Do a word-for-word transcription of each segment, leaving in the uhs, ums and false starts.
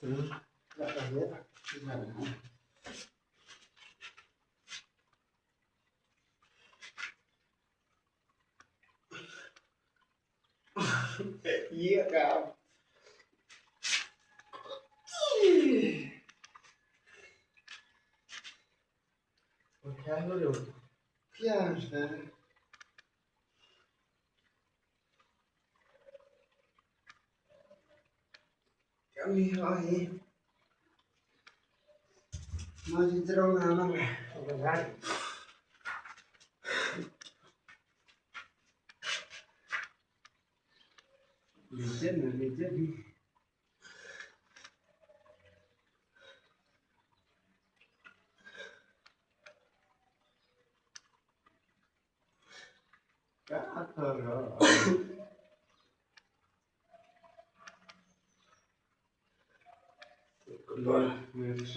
Iya, Kak. Oke, halo, dong. Iya, Ustaz. Kami hai. Masih terus anak. Licin, licin. Ka atur. Keluar, keluar.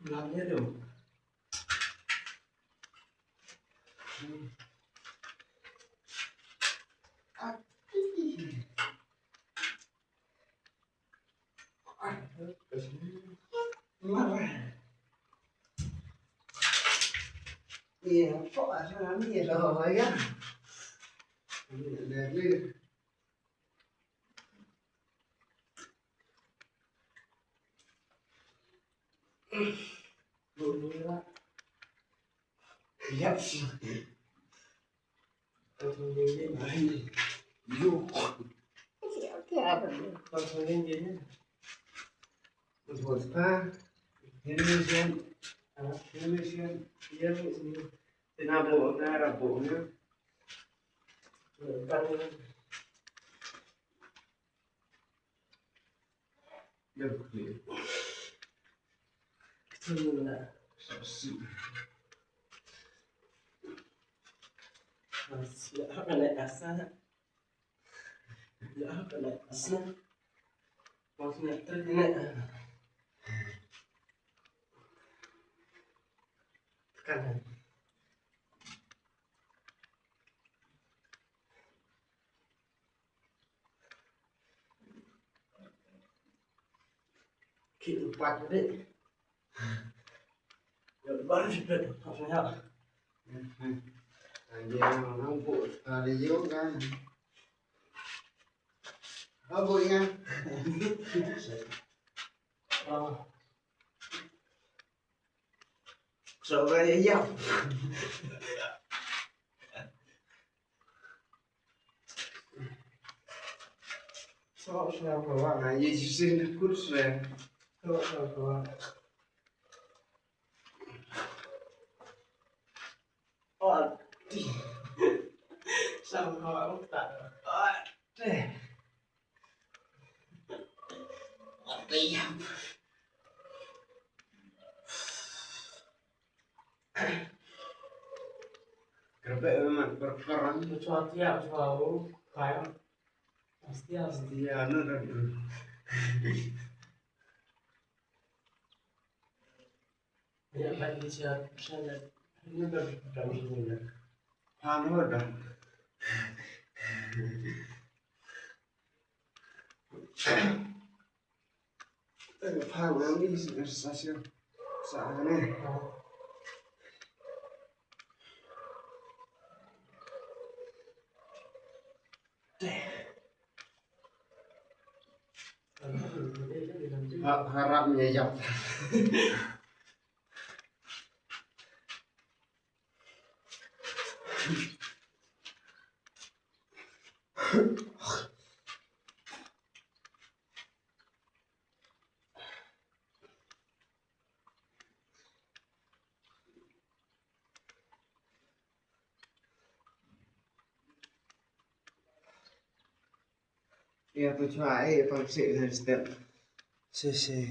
Belanja tu. Iya, kok asal ni ya, ya. Ini dari Yep. Yo. Vodka, Hennessy, ah, Hennessy, Hennessy, ina bo, ina ra bo, ne? Tekan. Ki empat tadi. Ya, baru sipit, tak sehat. Dia nampak tadi juga. Apa ya? Oh. Sabai ya. Sabai ya. Sabai ya. Oh, di. Sabai ya. Oh, di. Kerpek memang perkeran. Kecuali aku selalu kayak pasti harus dia, no, kan? Ya, kan, dia siap, siap. Ini kan, kan, ini kan. Anu dah. Phang nang ni sa sa sa sa ne. Ha, harap nya yap. Ïa, to chwa, eh, pang sih, eh, step. Sih, sih.